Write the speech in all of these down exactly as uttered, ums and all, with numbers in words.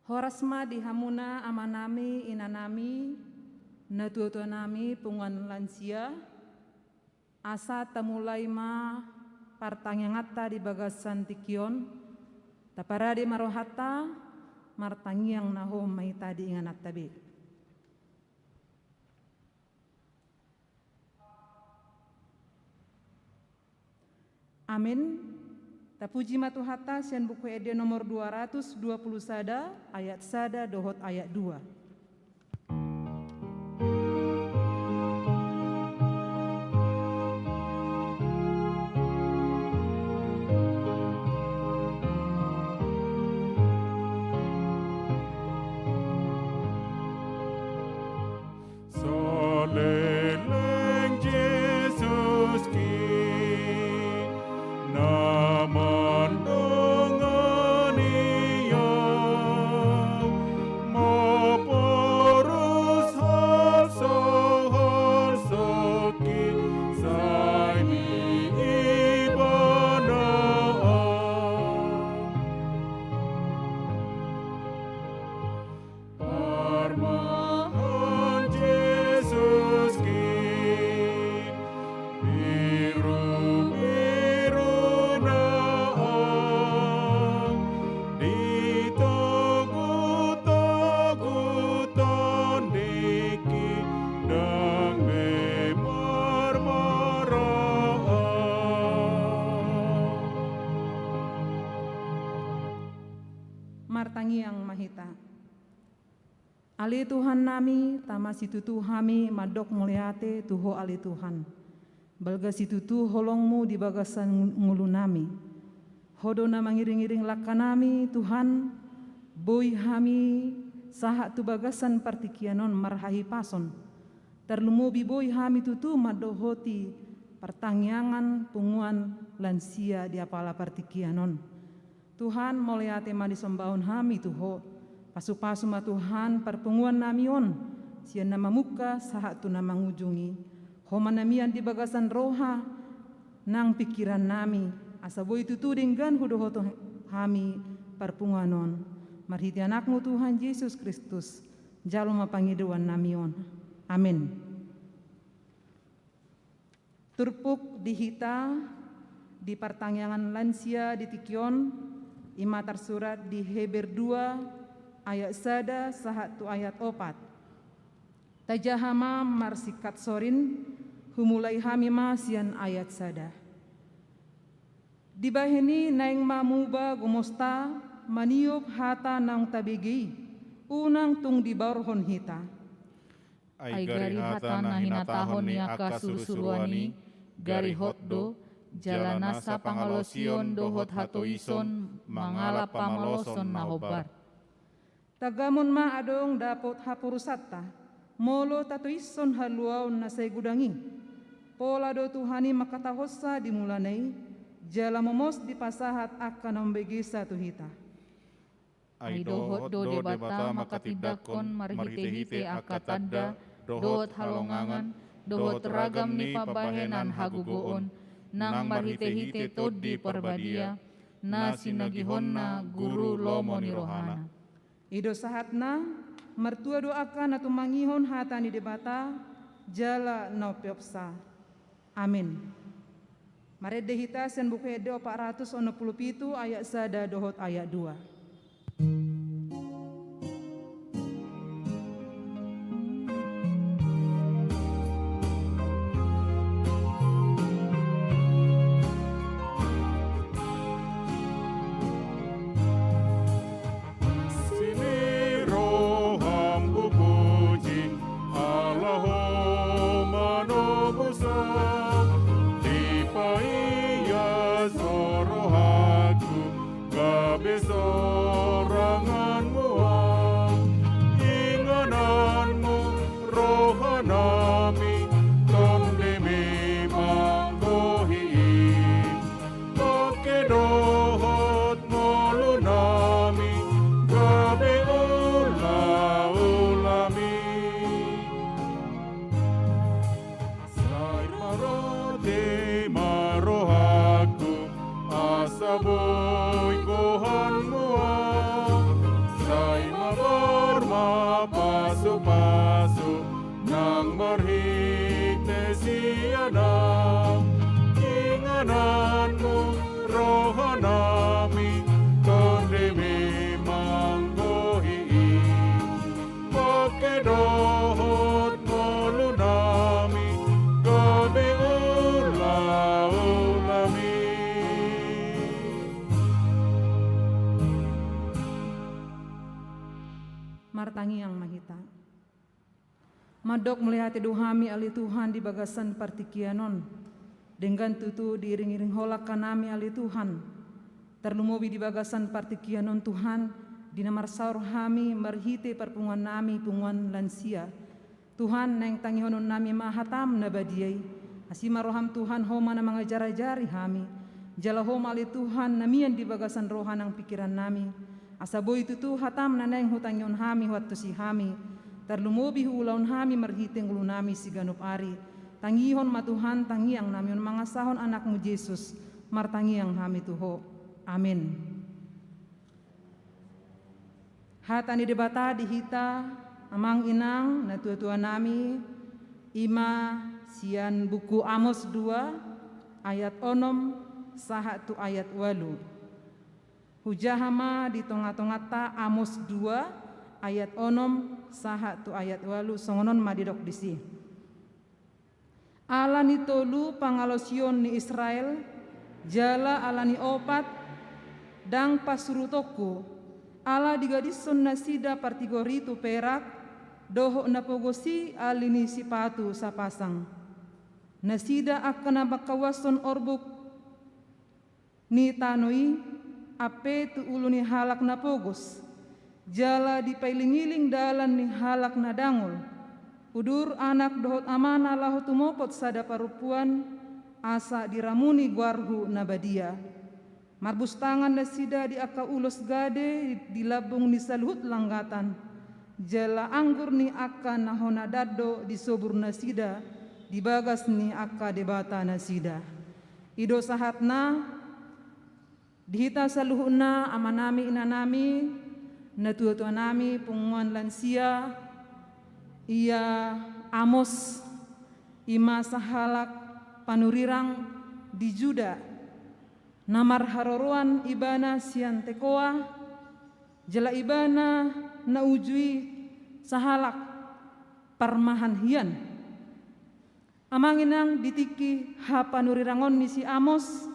Horas ma di hamuna amanami, inanami, natuatuanami, punguan lansia, asa tamulai ma partangianganta di bagasan tingki on, taparade ma rohanta, martangiang na hohom ma hita di ingananta be. Amin. Tapuji ma Tuhanta sian Buku Ende nomor dua ratus dua puluh sada, ayat sada dohot ayat dua. Saleleng Jesus ke na mandongani au, maporus halsohalso ke sai di Ibana au. Parmahan Jesus ke, birubiru na au, di togutogu tondik i, ndang be marmara au. Martangiang ma hita. Ale Tuhannami, tama situtu hami mandok mauliate tu Ho ale Tuhan. Balga situtu holongMu di bagasan ngolunami. Ho do na mangiringiring langkanami, Tuhan, boi hami sahat tu bagasan partingkian on marhahipason. Tarlumobi boi hami tutu mandohoti partangiangan punguan lansia di apala partingkian on. Tuhan, mauliate ma disombaon hami tu Ho. Pasupasu ma Tuhan parpunguannami on, sian na mamungka sahat tu na mangujungi. Ho ma na mian di bagasan roha nang pingkirannami, asa boi tutu denggan hudohot hami parpunguan on. Marhite AnakMu Tuhan Jesus Kristus, jalo ma pangidoannami on. Amin. Turpuk di hita di partangiangan lansia di tingki on, i ma tarsurat di Heber dua ayat sada sahat tu ayat opat. Tajaha ma marsingkat sorin, humulai hami ma sian ayat sada. Dibahen i naeng ma muba gomosta maniop hata naung tabege i, unang tung dibaorhon hita. Ai gari hata na hinatahon ni angka surusuruan i, gari hot do, jala nasa pangalaosion dohot hatoison mangalap pamaloson na hombar. Tagamon ma adong dapot haporusanta, molo tatoishon haluaon na sai godang i. Pola do Tuhan i mangkatahonsa di mulana i, jala momos dipasahat angka na umbegesa tu hita. Ai dohot do Debata mangkatindangkon marhitehite angka tanda, dohot halongangan, dohot ragam ni pambahenan hagogoon, nang marhitehite Tondi Parbadia, na sinagihonna guru lomo ni rohana. I do sahatna, martua do angka na tumangihon hata ni Debata, jala na umpeopsa. Amin. Marende hita sian Buku Ende opat ratus onom pulu pitu ayat sada dohot ayat dua. Asi ni roham hupuji, ala Ho manobus au, dipaias Ho rohangku, gabe so Martangiang ma hita. Mandok mauliate do hami ale Tuhan di bagasan partingkian on. Denggan tutu diiring-iring Ho langkanami ale Tuhan. Tarlumobi di bagasan partingkian on Tuhan, di na marsaor hami marhite parpunguannami punguan lansia. Tuhan, naeng tangihononnami ma hataM na badia i. Asi ma rohaM Tuhan, Ho ma na mangajar-ajari hami. Jala Ho ma ale Tuhan na mian di bagasan roha nang pingkirannami. Asa boi tutu hataM na naeng hutangihon hami huantusi hami. Tarlumobi huulahon hami marhite ngolunami siganup ari. Tangihon ma Tuhan tangiangnami on mangasahon AnakMu Jesus. Martangiang hami tu Ho. Amen. Hata ni Debata di hita, amang inang, natua-tuanami, i ma sian buku Amos dua, ayat onom, sahat tu ayat ualu. Hujaha ma di tonga-tonganta Amos dua, ayat onom, sahat tu ayat ualu, songon on ma didok disi. Ala ni tolu pangalaosion ni Israel, jala ala ni opat ndang pansurutonku, ala digadishon nasida partigor i tu perak, dohot na pogos i ali ni sipatu sapasang. Nasida angka na mangkauashon orbuk ni tano i, ampe tu ulu ni halak na pogos, jala dipailing-iling dalan ni halak na dangol. Udur anak dohot amana laho tumopot sada parompuan, asa diramuni goarhu na badia. Marbustangan nasida di angka ulos gade di lambung ni saluhut langgatan, jala anggur ni angka na hona dando disobur nasida di bagas ni angka debata nasida. I do sahatna di hita saluhutna, amanami, inanami, natua-tuanami, punguan lansia, ia Amos, i ma sahalak panurirang di Juda, na marharoroan ibana sian Tekoa, jala ibana na uju i sahalak parmahan hian. Amang inang, di tingki hapanurirangon ni si Amos,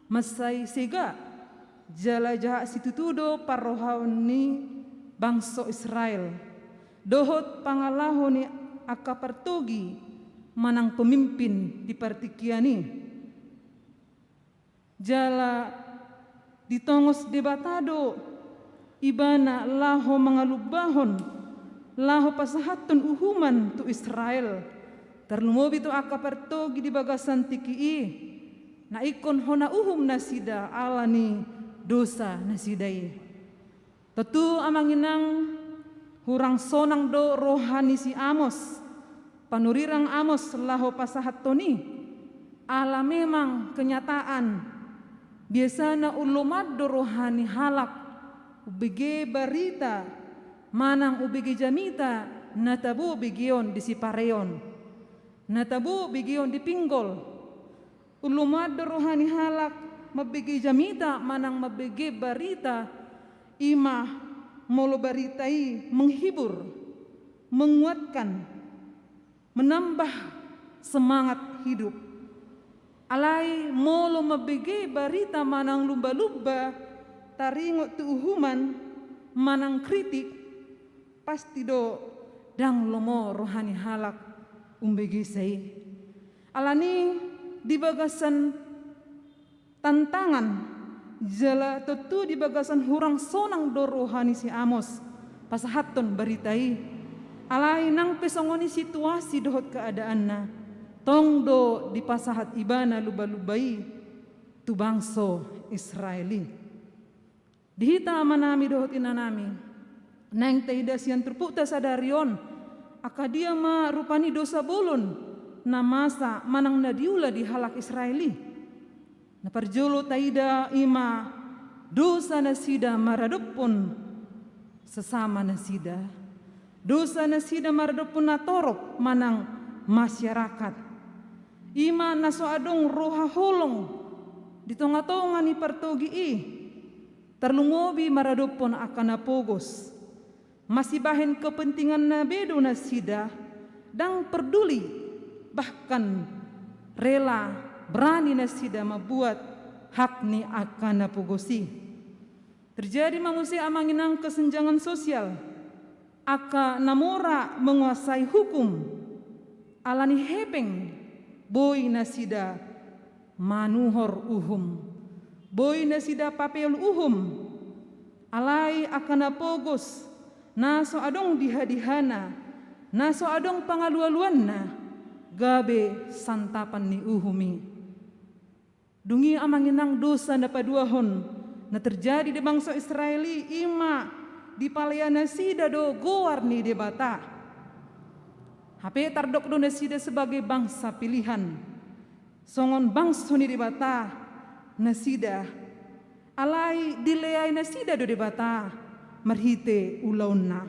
mansai sega, jala jahat situtu do parrohaon ni bangso Israel, dohot pangalaho ni angka partogi manang pemimpin di partingkian i. Jala ditongos Debata do ibana laho mangalumbahon, laho pasahathon uhuman tu Israel, tarlumobi tu angka partogi di bagasan tingki i, na ingkon hona uhum nasida ala ni dosa nasida i. Tontu amang inang, hurang sonang do roha ni si Amos, panurirang Amos laho pasahathon i, ala memang kenyataan, biasana ulomat do roha ni halak umbege barita, manang umbege jamita na tabo begeon di sipareon, na tabo begeon di pinggol. Ulomat do roha ni halak mambege jamita manang mambege barita, i ma molo barita i menghibur, menguatkan, menambah semangat hidup. Alai molo mambege barita manang lumba-lumba, taringot tu uhuman manang kritik, pasti do ndang lomo roha ni halak umbegesa i. Alani di bagasan tantangan, jala tontu di bagasan hurang sonang do roha ni si Amos pasahathon barita i. Alai nang pe songon i situasi dohot keadaanna, tong do dipasahat ibana lumba-lumba i tu bangso Israel i. Di hita amanami dohot inanami, naeng taida sian turpukta sadari on, angka dia ma rupani dosa bolon na masa manang na diula di halak Israel i. Na parjolo taida i ma dosa nasida maradophon sesama nasida. Dosa nasida maradophon natorop manang masyarakat. I ma na so adong roha holong di tonga-tonga ni partogi i. Tarlumobi maradophon angka na pogos. Masibahen kepentinganna be do nasida, ndang perduli, bahkan rela, berani nasida mambuat hak ni angka na pogos i. Terjadi ma muse amang inang kesenjangan sosial. Angka na mora menguasai hukum, ala ni hepeng boi nasida manuhor uhum, boi nasida papeol uhum. Alai angka na pogos, na so adong dihadihana, na so adong pangalualuanna, gabe santapan ni uhum i. Dung i amang inang, dosa na paduahon na terjadi di bangso Israel i, i ma dipalea nasida do goar ni Debata. Hape tardok do nasida sebagai bangsa pilihan, songon bangso ni Debata nasida. Alai dileai nasida do Debata marhite ulaonna.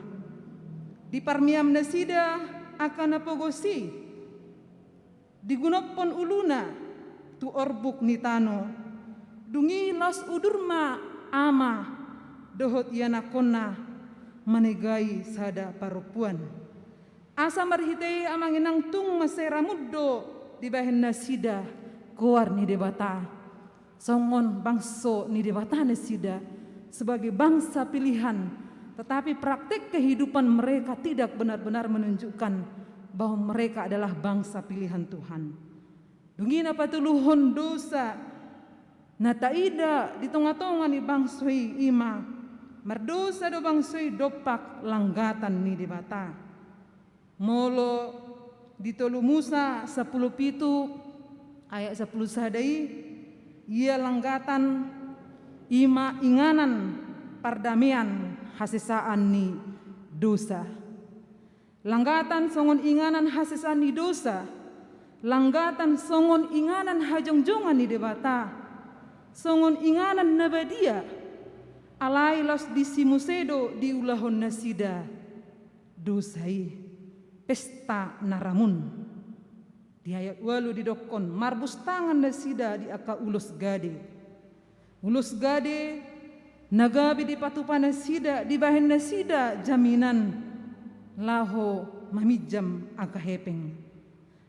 Diparmiam nasida angka na pogos i, digunopkon uluna tu orbuk ni tano. Dung i laos udur ma ama dohot ianakhonna manegai sada parompuan. Asa marhite i amang inang, tung mansai ramut do dibahen nasida goar ni Debata. Songon bangso ni Debata nasida, sebagai bangsa pilihan, tetapi praktek kehidupan mereka tidak benar-benar menunjukkan bahwa mereka adalah bangsa pilihan Tuhan. Dung i na patoluhon dosa na taida di tongatonga ni bangso i, i ma mardosa do bangso i dompak langgatan ni Debata. Molo di tolu Musa sampulu pitu ayat sampulu sada i, ia langgatan i ma inganan pardamean hasesaan ni dosa. Langgatan songon inganan hasesaan ni dosa, langgatan songon inganan hajongjongan ni Debata, songon inganan na badia, alai laos disimuse do diulahon nasida dosa i, pesta na ramun. Di ayat ualu didokkon, marbus tangan nasida di angka ulos gade. Ulos gade na gabe dipatupa nasida, dibahen nasida jaminan laho maminjam angka hepeng.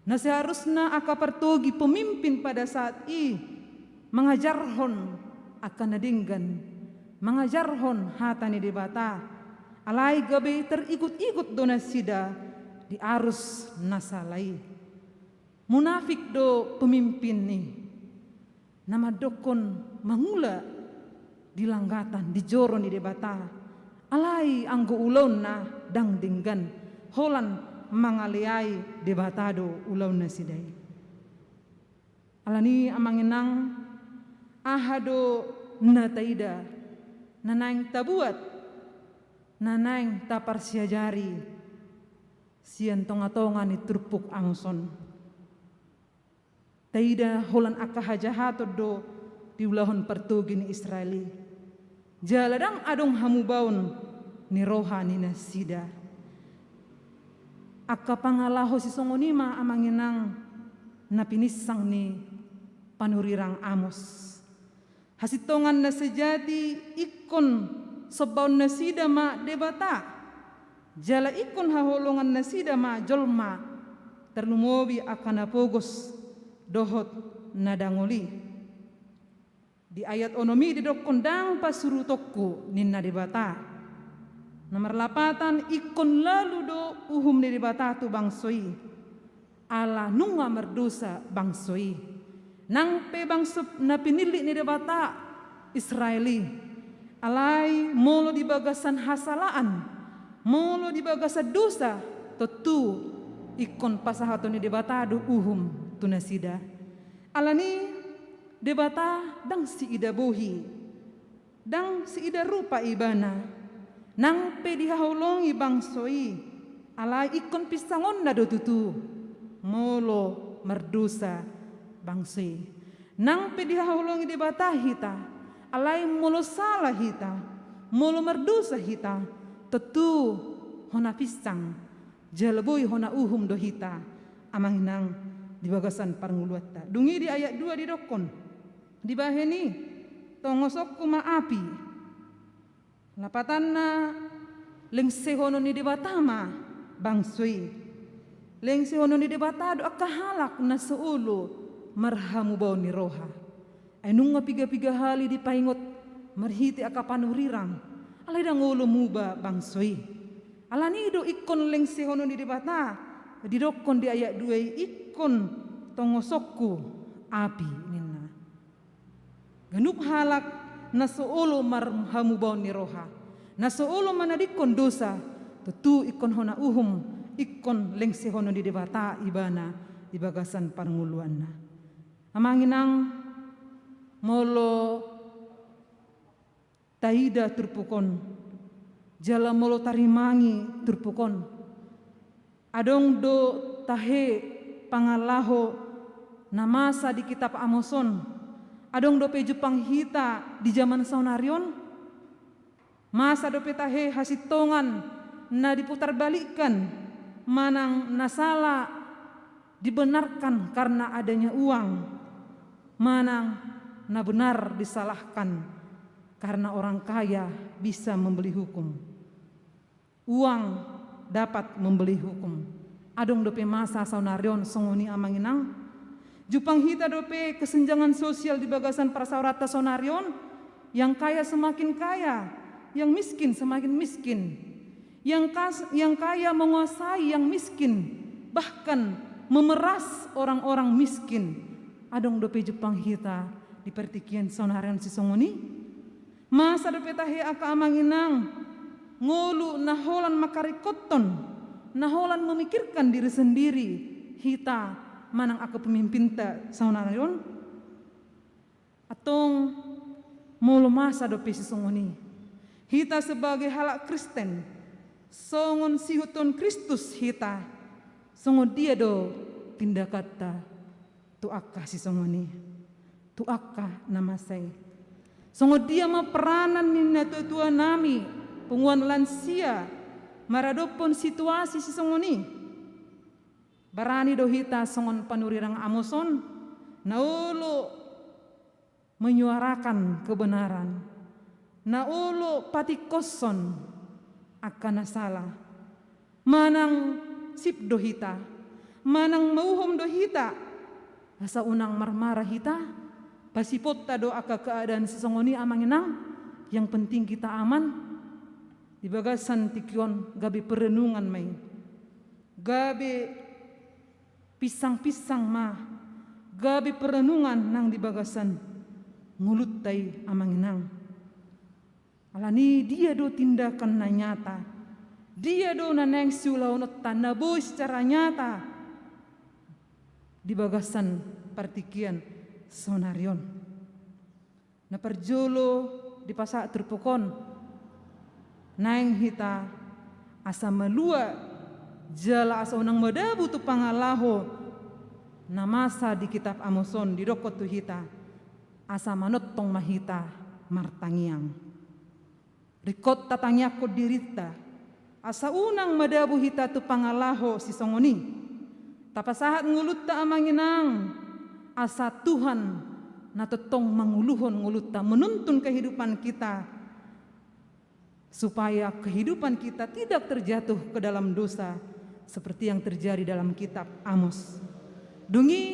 Na seharusna angka partogi, pemimpin pada saat i mangajarhon angka na denggan, mangajarhon hata ni Debata, alai gabe terikut-ikut do nasida di arus na sala i. Munafik do pemimpin i, na mandokkon mangula di langgatan, di joro ni Debata, alai anggo ulaonna ndang denggan, holan mangaleai Debata do ulaon nasida i. Alani i amang inang, aha do na taida, na naeng tabuat, na naeng taparsiajari sian tongatonga ni turpuk Amos on? Taida holan angka hajahaton do diulahon partogi ni Israel i. Jala ndang adong hamubaon ni roha ni nasida. Angka pangalaho sisongon i ma amang inang na pininsang ni panurirang Amos. Hasintongan na sejati ingkon sombaon nasida ma Debata. Jala ingkon haholongan nasida ma jolma, tarlumobi angka na pogos dohot na dangol i. Di ayat onom i didokkon, ndang pasurutonku ninna Debata. Na marlapatan, ingkon lalu do uhum ni Debata tu bangso i. Ala nunga mardosa bangso i. Nang pe bangso na pinillit ni Debata Israel i. Alai molo di bagasan hasalaan, molo di bagasan dosa, tontu ingkon pasahaton ni Debata do uhum tu nasida. Alani Debata ndang siida bohi, ndang siida rupa ibana. Nang pe dihaholongi bangso i, alai ingkon pinsangonna do tutu molo mardosa bangso i. Nang pe dihaholongi Debata hita, alai molo sala hita, molo mardosa hita, tontu hona pinsang, jala boi hona uhum do hita, amang inang, di bagasan parngoluanta. Dung i di ayat dua didokkon, dibahen i, tongosonku ma api. Lapatanna, lengsehonon ni Debata ma bangso i. Lengsehonon ni Debata do angka halak na so olo marhamubaon ni roha. Ai nunga piga-piga hali dipaingot marhite angka panurirang, alai ndang olo muba bangso i. Alani do ingkon lengsehonon ni Debata, didokkon di ayat dua i, ingkon tongosonku api ninna. Ganup halak na so olo marhamubaon ni roha, na so olo manadingkon dosa, tontu ingkon hona uhum, ingkon lengsehonon ni Debata ibana di bagasan parngoluanna. Amang inang, molo taida turpuk on, jala molo tarimangi turpuk on, adong do tahe pangalaho na masa di kitab Amos on, adong dope jumpang hita di jaman saonari on? Masa dope tahe hasintongan na diputarbalikkan, manang na sala dibenarkan karena adanya uang, manang na benar disalahkan karena orang kaya bisa membeli hukum. Uang dapat membeli hukum. Adong dope masa saonari on songon i, amang inang? Jumpang hita dope kesenjangan sosial di bagasan parsaoranta saonari on, yang kaya semakin kaya, yang miskin semakin miskin. Yang kas-, yang kaya menguasai yang miskin, bahkan memeras orang-orang miskin. Adong dope jumpang hita di partingkian saonari on sisongon i? Masa dope tahe angka amang inang, ngolu na holan mangkaringkothon, na holan memikirkan diri sendiri, hita manang angka pemimpinta saonari on? Antong, molo masa dope sisongon i, hita sebagai halak Kristen, songon siihuthon Kristus hita, songon dia do tindakanta tu angka sisongon i, tu angka na masa i? Songon dia ma peranan ni natuatuanami, punguan lansia, maradophon situasi sisongon i? Barani do hita songon panurirang Amos on, na olo menyuarakan kebenaran, na olo patingkoshon angka na sala? Manang sip do hita, manang mauhom do hita, asa unang marmara hita? Pasiponta do angka keadaan sisongon i, amang inang? Yang penting kita aman. Di bagasan tingki on gabe perenungan ma i. Gabe pinsang-pinsang ma, gabe perenungan nang di bagasan ngolunta i, amang inang. Alani dia do tindakan na nyata, dia do na naeng siulahononta na boi secara nyata di bagasan partingkian saonari on? Na parjolo, dipasahat turpuk on, naeng hita asa malua jala asa unang madabu tu pangalaho na masa di kitab Amos on, didokkon tu hita, asa manongtong ma hita martangiang. Ringkot tatangiangkon dirinta, asa unang madabu hita tu pangalaho sisongon i. Tapasahat ngolunta, amang inang, asa Tuhan na tongtong manguluhon ngolunta, menuntun kehidupan kita, supaya kehidupan kita tidak terjatuh ke dalam dosa seperti yang terjadi dalam kitab Amos. Dung i,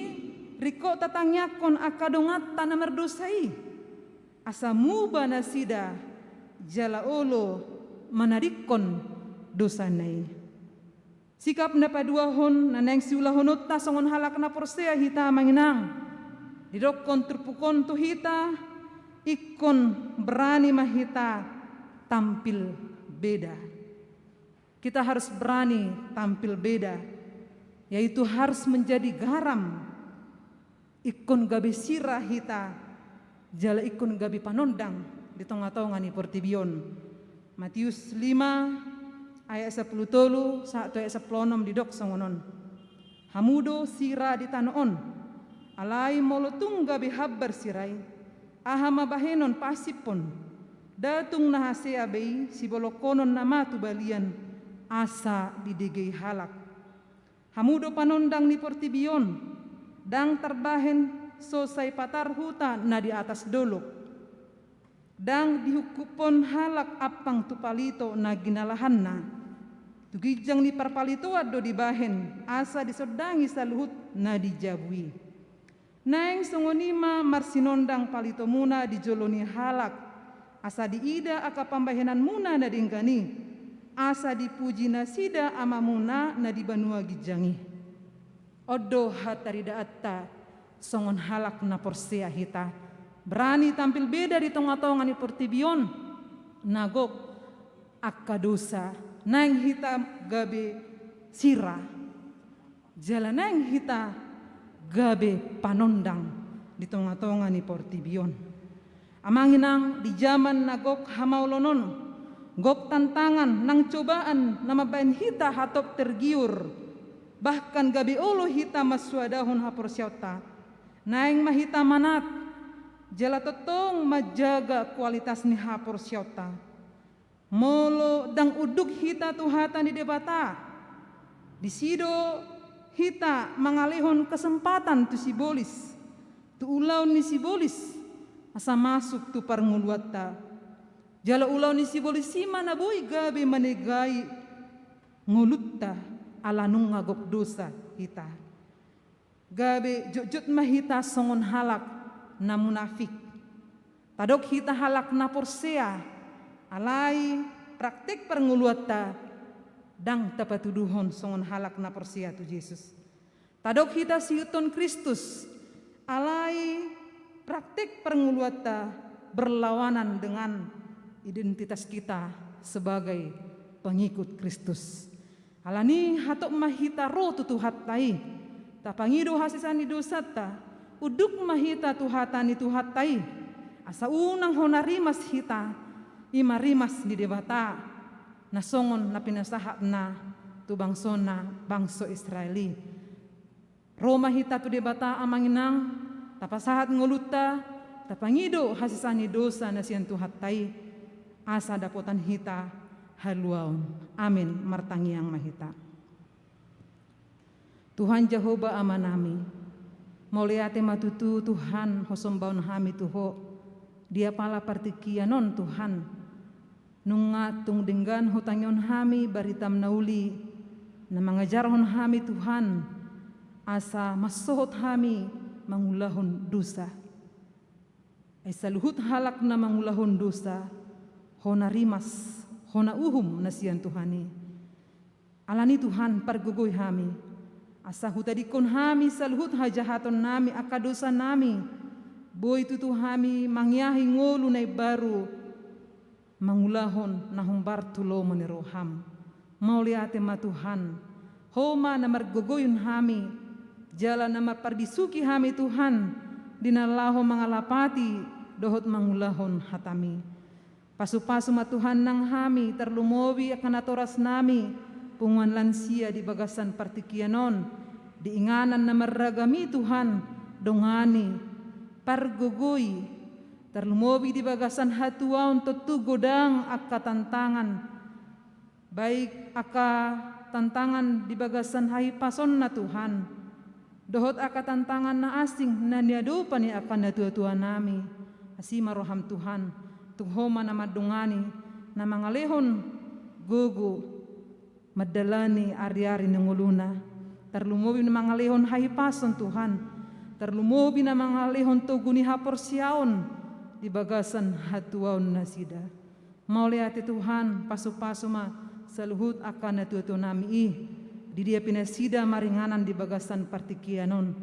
ringkot tatangiangkon angka donganta na mardosa i, asa muba nasida jala olo manadingkon dosana i. Sikap na paduahon na naeng siulahononta songon halak na porsea hita, amang inang, didokkon turpuk on tu hita, ingkon berani ma hita tampil beda. Kita harus berani tampil beda, yaitu harus menjadi garam. Ingkon gabe sira hita, jala ingkon gabe panondang di tonga-tonga ni portibi on. Matius lima ayat sampulu tolu sahat tu ayat sampulu onom didok songon on: Hamu do sira di tano on. Alai molo tung gabe hambar sira i, aha ma bahenon paasiphon? Nda tung na hasea be i sibolongkonon nama tu balian, asa didegei halak. Hamu do panondang ni portibi on. Ndang tarbahen so sai patar huta na di atas dolok. Ndang dihungkuphon halak ampang tu palito na ginalahanna. Tu ginjang ni parpalitoan do dibahen, asa disondangi saluhut na di jabu i. Naeng songon i ma marsinondang palitomuna di jolo ni halak, asa diida angka pambahenanmuna na denggan i. asa dipuji nasida Amamuna na di banua ginjang i. On do hataridaanta songon halak na porsea hita, berani tampil beda di tongatonga ni portibi on, na gok angka dosa, naeng hita gabe sira, jala naeng hita gabe panondang di tongatonga ni portibi on. Amang inang, di jaman na gok hamaolon on, gok tantangan nang cobaan na mambahen hita hatop tergiur, bahkan gabe olo hita mansoadahon haporseaonta, naeng ma hita manat, jala tongtong manjaga kualitas ni haporseaonta. Molo ndang unduk hita tu hata ni Debata, disi do hita mangalehon kesempatan tu sibolis, tu ulaon ni sibolis, asa masuk tu parngoluanta. Jala ulaon ni sibolis i ma na boi gabe manegai ngolunta, ala nunga gok dosa hita. Gabe jotjot ma hita songon halak na munafik. Tadok hita halak na porsea, alai praktek parngoluanta ndang tapatuduhon songon halak na porsea tu Jesus. Tadok hita siihuthon Kristus, alai praktek parngoluanta berlawanan dengan identitas kita sebagai pengikut Kristus. Alani hatop ma hita ro tu Tuhanta i, tapangido hasesaan ni dosanta, unduk ma hita tu hata ni Tuhanta i, asa unang hona rimas hita, i ma rimas ni Debata, na songon na pinasahatna tu bangsona, bangso Israel i. Ro ma hita tu Debata, Amang inang, tapasahat ngolunta, tapangido hasesaan ni dosa na sian Tuhanta i, asa dapotan hita haluaon. Amin. Martangiang ma hita. Tuhan Jahowa Amanami, mauliate ma tutu Tuhan, husombahon hami tu Ho, di apala partingkian on Tuhan, nunga tung denggan hutangihon hami baritam na uli, na mangajarhon hami Tuhan, asa mansohot hami mangulahon dosa. Ai saluhut halak na mangulahon dosa, hona rimas, hona uhum na sian Tuhan i. Alani Tuhan, pargogoi hami, asa hutadingkon hami saluhut hajahatonnami, angka dosanami, boi tutu hami mangiahi ngolu na imbaru, mangulahon na hombar tu lomo ni roham. Mauliate ma Tuhan, Ho ma na margogoihon hami, jala na marparbisuhi hami Tuhan, di na laho mangalapati dohot mangulahon hatami. Pasupasu ma Tuhan nang hami, tarlumobi angka natorasnami, punguan lansia di bagasan partingkian on, di inganan na marragam i Tuhan, dongani, pargogoi, tarlumobi di bagasan hatuaon tontu godang angka tantangan, baik angka tantangan di bagasan hahipasonna Tuhan, dohot angka tantangan na asing na niadopan ni angka natuatuanami. Asi ma roham Tuhan, tung Ho ma na mandongani, na mangalehon gogo mandalani ariari ni ngoluna. Tarlumobi na mangalehon hahipason Tuhan, tarlumobi na mangalehon togu ni haporseaon di bagasan hatuaon nasida. Mauliate Tuhan, pasupasu ma saluhut angka natuatuanami i, di dia pe nasida maringanan di bagasan partingkian on.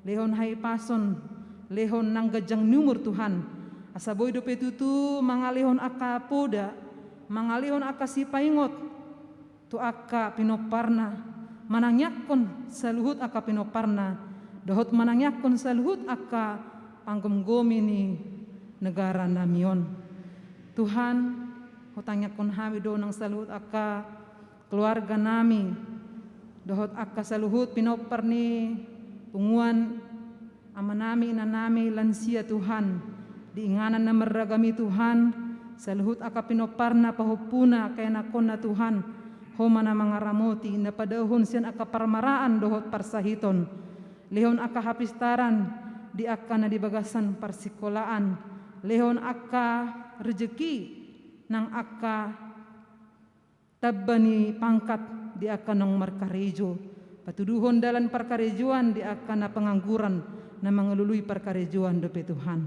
Lehon hahipason, lehon nang ganjang ni umur Tuhan, asa boi dope tutu mangalehon angka poda, mangalehon angka sipaingot tu angka pinomparna, manangiangkon saluhut angka pinomparna, dohot manangiangkon saluhut angka panggomgomi ni negaranami on. Tuhan, hutangiangkon hami do nang saluhut angka keluarganami, dohot angka saluhut pinompar ni punguan amanami, inanami, lansia Tuhan, di inganan na marragam i Tuhan, saluhut angka pinomparna, pahompuna, keanakkonna Tuhan, Ho ma na mangaramoti, na padaohon sian angka parmaraan dohot parsahiton. Lehon angka hapistaran di angka na di bagasan parsikolaan, lehon angka rejeki nang angka tamba ni pangkat di angka naung markarejo, patuduhon dalan parkarejoan di angka na pengangguran, na mangalului parkarejoan dope Tuhan.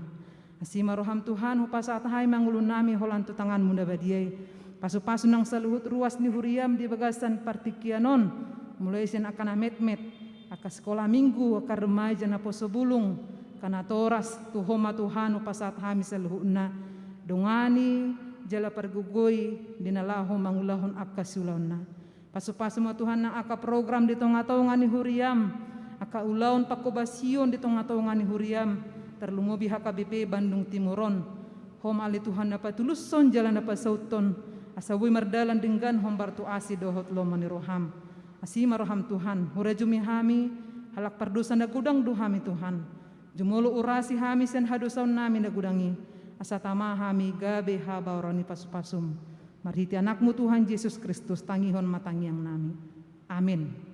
Asi ma roham Tuhan, hupasahat hami ma ngolunami holan tu tanganmu na badia i. Pasupasu nang saluhut ruas ni huriaM di bagasan partingkian on, mulai sian angka na metmet, angka sikola minggu, angka remaja, naposo bulung, angka natoras, tu Ho ma Tuhan hupasahat hami saluhutna. Dongani jala pargogoi di na laho mangulahon angka siulaonna. Pasupasu ma Tuhan nang angka program di tongatonga ni huriaM, angka ulaon pangkobasion di tongatonga ni huriaM, tarlumobi H K B P Bandung Timur on. Ho ma ale Tuhan na patulushon jala na pasauthon, asa boi mardalan denggan hombar tu asi dohot lomo ni rohaM. Asi ma rohaM Tuhan, hurajumi hami, halak pardosa na godang do hami Tuhan. Jumolo urasi hami sian hadosaonnami na godang i, asa tama hami gabe habaoran ni pasupasuM. Marhite AnakMu Tuhan Jesus Kristus tangihon ma tangiangnami. Amin.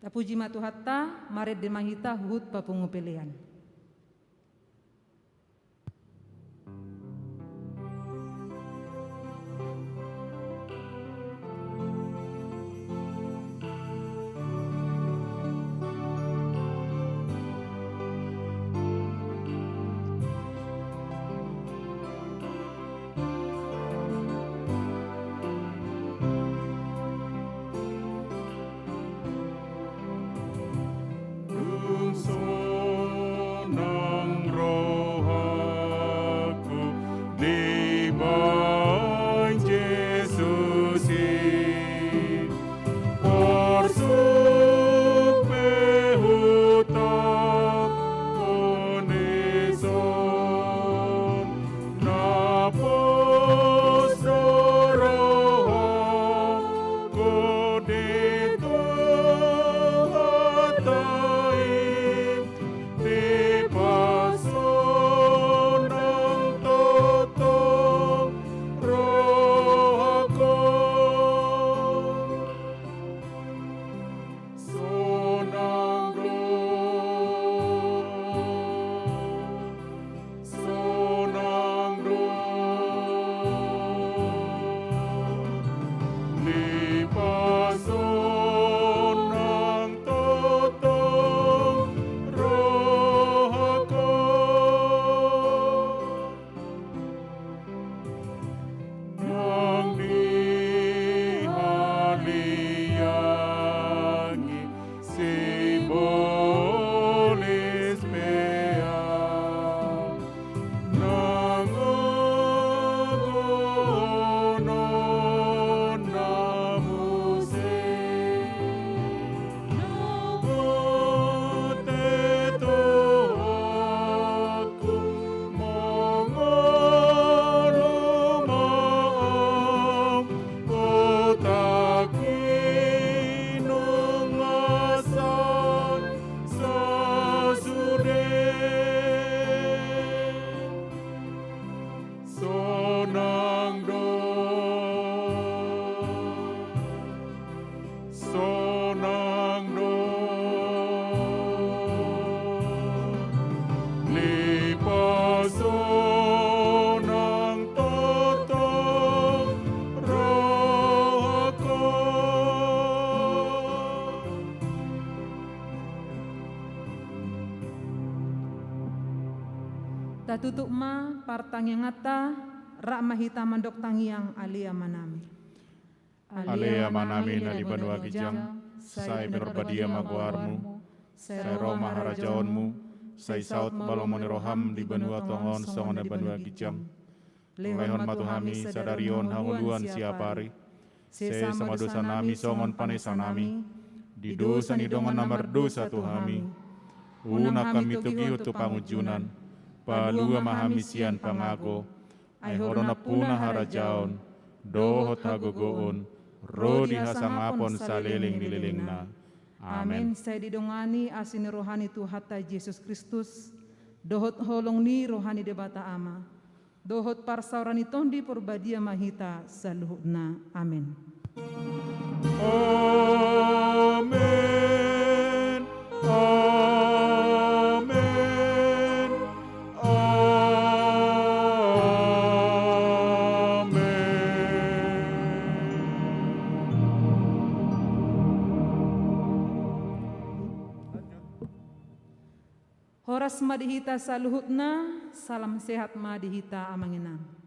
Tapuji ma Tuhanta, marende ma hita huhut papungu pelean. Dung sonang rohangku dibahen Jesus i, porsuk pe hutangihon dison, na pos do rohangku di Tuhanta i, dipasonang tongtong rohangku. Sonang do, sonang do, dipasonang tongtong rohangku. Nang dihaliangi sibolis pe au, nang gogonon na muse, nang tetuhonku, mangolu ma au, otakki nunga sai sasude. Sonang do, sonang do, dipasonang tongtong rohangku. Tatutup ma partangianganta, rap ma hita mandok tangiang Ale Amanami. Ale Amanami na di banua ginjang, sai pinarbadia ma goarmu, sai ro ma harajaonmu, sai saut ma lomo ni roham di banua tonga on songon na banua ginjang. Lehon ma tu hami sadari on hangoluan siapari. Sesa ma dosanami songon panesanami di dosa ni dongan na mardosa tu hami. Unang hami togihon tu pangunjunan, palua ma hami sian pangago. Ai Ho do nampuna harajaon dohot hagogoon ro di hasangapon saleleng ni lelengna. Amen. Amen. Sai didongani asi ni roha ni Tuhanta Jesus Kristus dohot holong ni roha ni Debata Ama dohot parsaoran ni Tondi Porbadia ma hita saluhutna. Amen. Amen. Amen. Amen. Horas ma di hita saluhutna, salam sehat ma di hita amang inang.